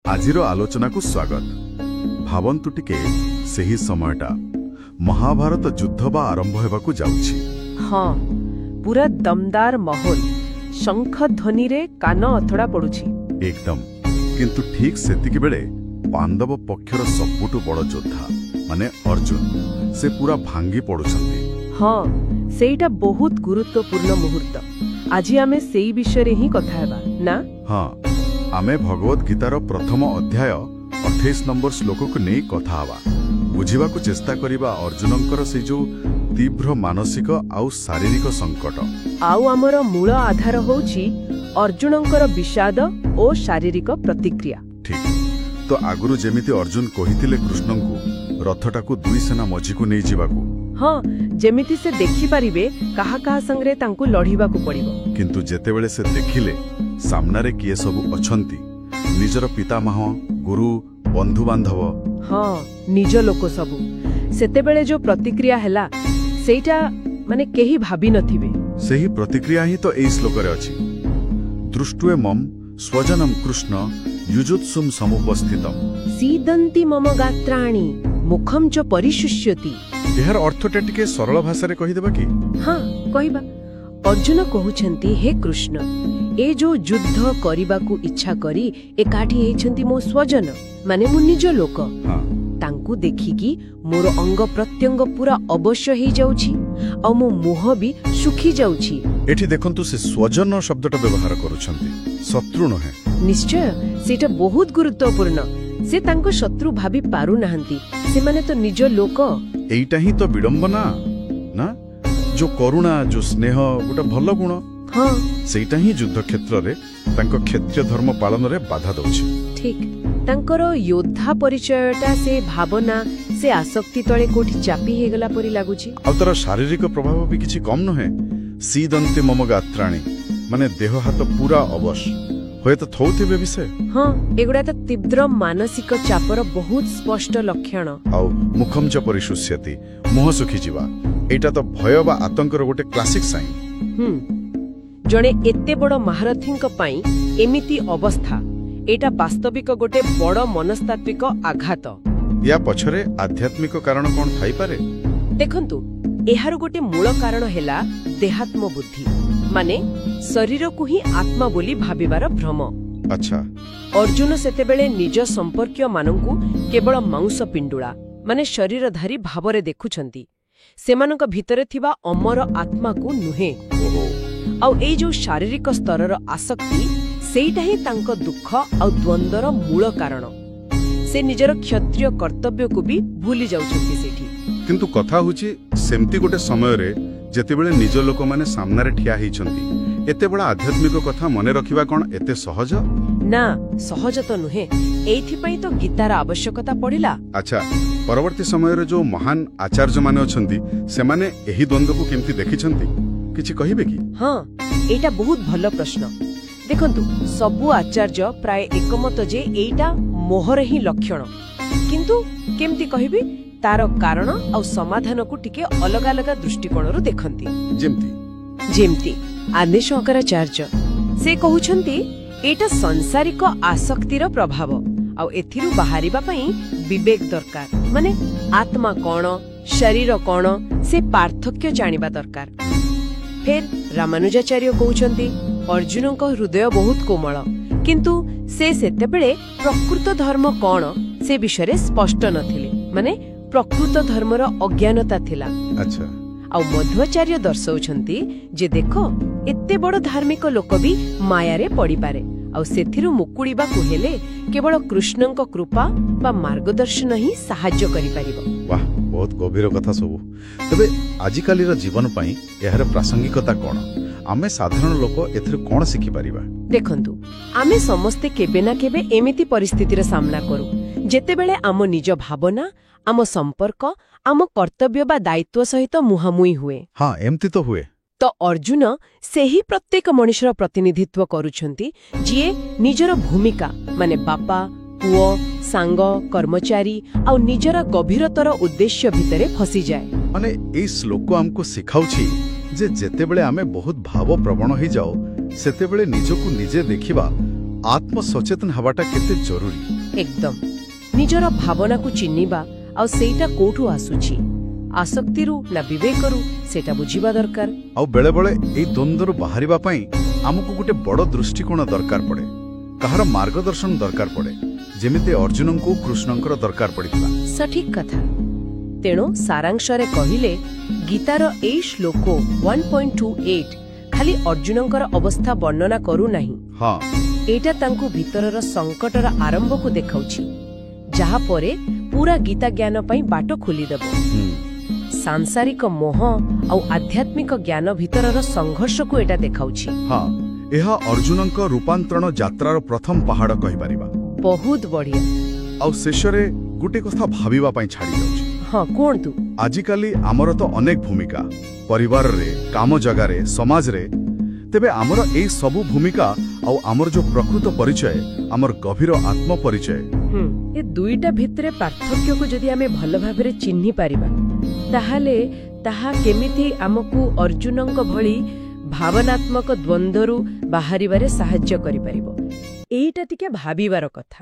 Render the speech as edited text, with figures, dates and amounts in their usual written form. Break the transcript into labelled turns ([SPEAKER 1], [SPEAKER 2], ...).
[SPEAKER 1] ଆଜିର ଆଲୋଚନାକୁ ସ୍ୱାଗତ। ଭାବନ୍ତୁ ଟିକେ, ସେହି ସମୟଟା, ମହାଭାରତ ଯୁଦ୍ଧ ବା ଆରମ୍ଭ ହେବାକୁ ଯାଉଛି।
[SPEAKER 2] ହଁ, ପୁରା ଦମଦାର ମାହୋଲ। ଶଙ୍ଖ ଧ୍ୱନିରେ କାନ ଅଥଡ଼ା ପଡୁଛି।
[SPEAKER 1] ଏକଦମ। କିନ୍ତୁ ଠିକ୍ ସେତିକି ବେଳେ ପାଣ୍ଡବ ପକ୍ଷର ସବୁଠୁ ବଡ଼ ଯୋଦ୍ଧା, ମାନେ ଅର୍ଜୁନ, ସେ ପୁରା ଭାଙ୍ଗି ପଡୁଛନ୍ତି।
[SPEAKER 2] ହଁ, ସେଇଟା ବହୁତ ଗୁରୁତ୍ୱପୂର୍ଣ୍ଣ ମୁହୂର୍ତ୍ତ। ଆଜି ଆମେ ସେଇ ବିଷୟରେ ହିଁ କଥା ହେବା, ନା?
[SPEAKER 1] ହଁ, ଆମେ ଭଗବତ ଗୀତାର ପ୍ରଥମ ଅଧ୍ୟାୟ 28 ନମ୍ବର ଶ୍ଲୋକକୁ ନେଇ କଥା ହେବା। ବୁଝିବାକୁ ଚେଷ୍ଟା କରିବା ଅର୍ଜୁନଙ୍କର ସେଇ ଯୋଉ ତୀବ୍ର ମାନସିକ ଆଉ ଶାରୀରିକ ସଙ୍କଟ।
[SPEAKER 2] ଆଉ ଆମର ମୂଳ ଆଧାର ହଉଛି ଅର୍ଜୁନଙ୍କର ବିଷାଦ ଓ ଶାରୀରିକ ପ୍ରତିକ୍ରିୟା।
[SPEAKER 1] ଠିକ୍ ତ। ଆଗରୁ ଯେମିତି ଅର୍ଜୁନ କହିଥିଲେ କୃଷ୍ଣଙ୍କୁ ରଥଟାକୁ ଦୁଇ ସେନା ମଝିକୁ ନେଇଯିବାକୁ।
[SPEAKER 2] ହଁ, ଯେମିତି ସେ ଦେଖିପାରିବେ କାହା କାହା ସାଙ୍ଗରେ ତାଙ୍କୁ ଲଢ଼ିବାକୁ ପଡ଼ିବ।
[SPEAKER 1] କିନ୍ତୁ ଯେତେବେଳେ ସେ ଦେଖିଲେ ସାମ୍ନାରେ କିଏ ସବୁ ଅଛନ୍ତି, ନିଜର ପିତାମହ, ଗୁରୁ, ବନ୍ଧୁବାନ୍ଧବ,
[SPEAKER 2] ହଁ, ନିଜ ଲୋକ ସବୁ, ସେତେବେଳେ ଯୋଉ ପ୍ରତିକ୍ରିୟା ହେଲା, ସେଇଟା ମାନେ କେହି ଭାବି ନଥିବେ।
[SPEAKER 1] ସେହି ପ୍ରତିକ୍ରିୟା ହିଁ ତ ଏଇ ଶ୍ଲୋକରେ ଅଛି। ଦୃଷ୍ଟ୍ୱେମଂ ସ୍ୱଜନଂ କୃଷ୍ଣ ୟୁଯୁତ୍ସୁମ୍ ସମୁପସ୍ଥିତମ୍।
[SPEAKER 2] सीदन्ति मम गात्राणि मुखं च परिशुष्यति।
[SPEAKER 1] ଏହାର ଅର୍ଥଟା ଟିକେ ସରଳ ଭାଷାରେ କହିଦେବା କି?
[SPEAKER 2] ହଁ, କହିବା। ଅର୍ଜୁନ କହୁଛନ୍ତି, ହେ କୃଷ୍ଣ, ଏ ଯୋଉ ଯୁଦ୍ଧ କରିବାକୁ ଇଚ୍ଛା କରି ଏକାଠି ହେଇଛନ୍ତି ମୋ ସ୍ୱଜନ, ମାନେ ମୋ ନିଜ ଲୋକ, ତାଙ୍କୁ ଦେଖିକି ମୋର ଅଙ୍ଗ ପ୍ରତ୍ୟଙ୍ଗ ପୁରା ଅବଶ ହେଇଯାଉଛି ଆଉ ମୋ ମୁହଁ ବି ଶୁଖି ଯାଉଛି।
[SPEAKER 1] ଏଠି ଦେଖନ୍ତୁ, ସେ ସ୍ୱଜନ ଶବ୍ଦଟା ବ୍ୟବହାର କରୁଛନ୍ତି, ଶତ୍ରୁ ନୁହେଁ।
[SPEAKER 2] ନିଶ୍ଚୟ, ସେଇଟା ବହୁତ ଗୁରୁତ୍ୱପୂର୍ଣ୍ଣ। ସେ ତାଙ୍କ ଶତ୍ରୁ ଭାବି ପାରୁନାହାନ୍ତି। ସେମାନେ ତ ନିଜ ଲୋକ।
[SPEAKER 1] ଏଇଟା ହିଁ ତ ବିଡମ୍ବନା, ନା? ଯୋଉ କରୁଣା, ଯୋଉ ସ୍ନେହ, ଗୋଟେ ଭଲ ଗୁଣ, ସେଇଟା ହିଁ ଯୁଦ୍ଧ କ୍ଷେତ୍ରରେ ତାଙ୍କ କ୍ଷତ୍ରିୟ ଧର୍ମ ପାଳନରେ ବାଧା ଦଉଛି।
[SPEAKER 2] ଠିକ। ତାଙ୍କର ଯୋଦ୍ଧା ପରିଚୟଟା ସେ ଭାବନା, ସେ ଆସକ୍ତି ତଳେ କୋଉଠି ଚାପି ହେଇଗଲା ପରି ଲାଗୁଛି।
[SPEAKER 1] ଆଉ ତାର ଶାରୀରିକ ପ୍ରଭାବ ବି କିଛି କମ୍ ନୁହେଁ। सीदन्ति मम गात्राणि, ମାନେ ଦେହ ହାତ ପୁରା ଅବଶ। ହୁଏତ ଥଉଥିବେ ବି ସେ।
[SPEAKER 2] ହଁ, ଏଗୁଡ଼ା ତ ତୀବ୍ର ମାନସିକ ଚାପର ବହୁତ ସ୍ପଷ୍ଟ ଲକ୍ଷଣ।
[SPEAKER 1] ଆଉ मुखं च परिशुष्यति, ମୁହଁ ଶୁଖିଯିବା, ଏଇଟା ତ ଭୟ ବା ଆତଙ୍କର ଗୋଟେ କ୍ଲାସିକ ସାଇନ୍।
[SPEAKER 2] ଜଣେ ଏତେ ବଡ଼ ମହାରଥୀଙ୍କ ପାଇଁ ଏମିତି ଅବସ୍ଥା, ଏଇଟା ବାସ୍ତବିକ ଗୋଟେ ବଡ଼ ମନସ୍ତାତ୍ତ୍ୱିକ ଆଘାତ।
[SPEAKER 1] ୟା ପଛରେ ଆଧ୍ୟାତ୍ମିକ କାରଣ କଣ ଥାଇପାରେ?
[SPEAKER 2] ଦେଖନ୍ତୁ, ଏହାର ଗୋଟେ ମୂଳ କାରଣ ହେଲା ଦେହାତ୍ମ ବୁଦ୍ଧି, ମାନେ ଶରୀରକୁ ହିଁ ଆତ୍ମା ବୋଲି ଭାବିବାର ଭ୍ରମ। ଅର୍ଜୁନ ସେତେବେଳେ ନିଜ ସମ୍ପର୍କୀୟମାନଙ୍କୁ କେବଳ ମାଂସ ପିଣ୍ଡୁଳା, ମାନେ ଶରୀରଧାରୀ ଭାବରେ ଦେଖୁଛନ୍ତି, ସେମାନଙ୍କ ଭିତରେ ଥିବା ଅମର ଆତ୍ମାକୁ ନୁହେଁ। ଆଉ ଏଇ ଯୋଉ ଶାରୀରିକ ସ୍ତରର ଆସକ୍ତି, ସେଇଟା ହିଁ ତାଙ୍କ ଦୁଃଖ ଆଉ ଦ୍ୱନ୍ଦ୍ୱର ମୂଳ କାରଣ। ସେ ନିଜର କ୍ଷତ୍ରିୟ କର୍ତ୍ତବ୍ୟକୁ ବି ଭୁଲି ଯାଉଛନ୍ତି ସେଠି।
[SPEAKER 1] କିନ୍ତୁ କଥା ହଉଛି, ସେମିତି ଗୋଟେ ସମୟରେ ଯେତେବେଳେ ନିଜ ଲୋକମାନେ ସାମ୍ନାରେ ଠିଆ ହେଇଛନ୍ତି, ଏତେ ବଡ଼ ଆଧ୍ୟାତ୍ମିକ କଥା ମନେ ରଖିବା କଣ ଏତେ ସହଜ?
[SPEAKER 2] ନା, ସହଜ ତ ନୁହେଁ। ଏଇଥିପାଇଁ ତ ଗୀତାର ଆବଶ୍ୟକତା ପଡ଼ିଲା।
[SPEAKER 1] ଆଚ୍ଛା, ପରବର୍ତ୍ତୀ ସମୟରେ ଯୋଉ ମହାନ ଆଚାର୍ଯ୍ୟମାନେ ଅଛନ୍ତି, ସେମାନେ ଏହି ଦ୍ୱନ୍ଦ୍ୱକୁ କେମିତି ଦେଖିଛନ୍ତି, କିଛି କହିବେ କି?
[SPEAKER 2] ହଁ, ଏଇଟା ବହୁତ ଭଲ ପ୍ରଶ୍ନ। ଦେଖନ୍ତୁ, ସବୁ ଆଚାର୍ଯ୍ୟ ପ୍ରାୟ ଏକମତ ଯେ ଏଇଟା ମୋହର ହିଁ ଲକ୍ଷଣ। କିନ୍ତୁ କେମିତି କହିବି, ତାର କାରଣ ଆଉ ସମାଧାନକୁ ଟିକେ ଅଲଗା ଅଲଗା ଦୃଷ୍ଟିକୋଣରୁ ଦେଖନ୍ତି।
[SPEAKER 1] ଯେମିତି?
[SPEAKER 2] ଯେମିତି ଆଦି ଶଙ୍କରାଚାର୍ଯ୍ୟ, ସେ କହୁଛନ୍ତି ଏଇଟା ସଂସାରିକ ଆସକ୍ତିର ପ୍ରଭାବ ଆଉ ଏଥିରୁ ବାହାରିବା ପାଇଁ ବିବେକ ଦରକାର, ମାନେ ଆତ୍ମା କଣ, ଶରୀର କଣ, ସେ ପାର୍ଥକ୍ୟ ଜାଣିବା ଦରକାର। ଫେର ରାମାନୁଜାଚାର୍ଯ୍ୟ କହୁଛନ୍ତି ଅର୍ଜୁନଙ୍କ ହୃଦୟ ବହୁତ କୋମଳ, କିନ୍ତୁ ସେ ସେତେବେଳେ ପ୍ରକୃତ ଧର୍ମ କଣ ସେ ବିଷୟରେ ସ୍ପଷ୍ଟ ନଥିଲେ, ମାନେ ପ୍ରକୃତ ଧର୍ମର ଅଜ୍ଞାନତା ଥିଲା। ଆଉ ମଧ୍ୱାଚାର୍ଯ୍ୟ ଦର୍ଶାଉଛନ୍ତି ଯେ ଦେଖ, ଏତେ ବଡ଼ ଧାର୍ମିକ ଲୋକ ବି ମାୟାରେ ପଡ଼ିପାରେ ଆଉ ସେଥିରୁ ମୁକୁଳିବାକୁ ହେଲେ କେବଳ କୃଷ୍ଣଙ୍କ କୃପା ବା ମାର୍ଗଦର୍ଶନ ହିଁ ସାହାଯ୍ୟ କରିପାରିବ।
[SPEAKER 1] ବାহ, ବହୁତ ଗଭୀର କଥା ସବୁ। ତେବେ ଆଜିକାଲିର ଜୀବନ ପାଇଁ ଏହାର ପ୍ରାସଙ୍ଗିକତା କଣ? ଆମେ ସାଧାରଣ ଲୋକ ଏଥିରୁ କଣ ଶିଖିପାରିବା?
[SPEAKER 2] ଦେଖନ୍ତୁ, ଆମେ ସମସ୍ତେ କେବେ ନା କେବେ ଏମିତି ପରିସ୍ଥିତିର ସାମ୍ନା କରୁ, ଯେତେବେଳେ ଆମ ନିଜ ଭାବନା, ଆମ ସମ୍ପର୍କ, ଆମ କର୍ତ୍ତବ୍ୟ ବା ଦାୟିତ୍ୱ ସହିତ ମୁହାଁମୁହିଁ ହୁଏ।
[SPEAKER 1] ହଁ, ଏମିତି ତ ହୁଏ।
[SPEAKER 2] ତ ଅର୍ଜୁନ ସେହି ପ୍ରତ୍ୟେକ ମଣିଷର ପ୍ରତିନିଧିତ୍ୱ କରୁଛନ୍ତି, ଯିଏ ନିଜର ଭୂମିକା, ମାନେ ବାପା, ପୁଅ, ସାଙ୍ଗ, କର୍ମଚାରୀ ଆଉ ନିଜର ଗଭୀରତର ଉଦ୍ଦେଶ୍ୟ ଭିତରେ ଫସିଯାଏ।
[SPEAKER 1] ମାନେ ଏଇ ଶ୍ଲୋକ ଆମକୁ ଶିଖାଉଛି ଯେ ଯେତେବେଳେ ଆମେ ବହୁତ ଭାବପ୍ରବଣ ହେଇଯାଉ, ସେତେବେଳେ ନିଜକୁ ନିଜେ ଦେଖିବା ଆତ୍ମସଚେତନ ହେବାଟା କେତେ ଜରୁରୀ।
[SPEAKER 2] ଏକଦମ। ନିଜର ଭାବନାକୁ ଚିହ୍ନିବା ଆଉ ସେଇଟା କୋଉଠୁ ଆସୁଛି, ଆସକ୍ତିରୁ ନା ବିବେକରୁ, ସେଇଟା ବୁଝିବା ଦରକାର।
[SPEAKER 1] ଆଉ ବେଳେବେଳେ ଏଇ ଦ୍ୱନ୍ଦ୍ୱରୁ ବାହାରିବା ପାଇଁ ଆମକୁ ଗୋଟେ ବଡ଼ ଦୃଷ୍ଟିକୋଣ ଦରକାର ପଡ଼େ, କାହାର ମାର୍ଗଦର୍ଶନ ଦରକାର ପଡ଼େ, ଯେମିତି ଅର୍ଜୁନଙ୍କୁ କୃଷ୍ଣଙ୍କର ଦରକାର ପଡ଼ିଥିଲା।
[SPEAKER 2] ସଠିକ କଥା। ତେଣୁ ସାରାଂଶରେ କହିଲେ, ଗୀତାର ଏଇ ଶ୍ଲୋକ 1.28 ଖାଲି ଅର୍ଜୁନଙ୍କର ଅବସ୍ଥା ବର୍ଣ୍ଣନା କରୁନାହିଁ। ଏଇଟା ତାଙ୍କୁ ଭିତରର ସଙ୍କଟର ଆରମ୍ଭକୁ ଦେଖାଉଛି, ଯାହା ପରେ ପୁରା ଗୀତା ଜ୍ଞାନ ପାଇଁ ବାଟ ଖୋଲିଦେବ। ସାଂସାରିକ ମୋହ ଆଉ ଆଧ୍ୟାତ୍ମିକ ଜ୍ଞାନ ଭିତରର ସଂଘର୍ଷକୁ ଏଇଟା ଦେଖାଉଛି।
[SPEAKER 1] ହଁ, ଏହା ଅର୍ଜୁନଙ୍କ ରୂପାନ୍ତରଣ ଯାତ୍ରାର ପ୍ରଥମ ପାହାଡ଼ କହିପାରିବା।
[SPEAKER 2] ବହୁତ ବଢିଆ।
[SPEAKER 1] ଆଉ ଶେଷରେ ଗୋଟେ କଥା ଭାବିବା ପାଇଁ ଛାଡ଼ି ଯାଉଛି।
[SPEAKER 2] ହଁ, କୁହନ୍ତୁ।
[SPEAKER 1] ଆଜିକାଲି ଆମର ତ ଅନେକ ଭୂମିକା, ପରିବାରରେ, କାମ ଜାଗାରେ, ସମାଜରେ। ତେବେ ଆମର ଏଇ ସବୁ ଭୂମିକା ଆଉ ଆମର ଯୋଉ ପ୍ରକୃତ ପରିଚୟ, ଆମର ଗଭୀର ଆତ୍ମପରିଚୟ,
[SPEAKER 2] ଏ ଦୁଇଟା ଭିତରେ ପାର୍ଥକ୍ୟକୁ ଯଦି ଆମେ ଭଲ ଭାବରେ ଚିହ୍ନି ପାରିବା, ତାହେଲେ ତାହା କେମିତି ଆମକୁ ଅର୍ଜୁନଙ୍କ ଭଳି ଭାବନାତ୍ମକ ଦ୍ୱନ୍ଦ୍ୱରୁ ବାହାରିବାରେ ସାହାଯ୍ୟ କରିପାରିବ, ଏଇଟା ଟିକେ ଭାବିବାର କଥା।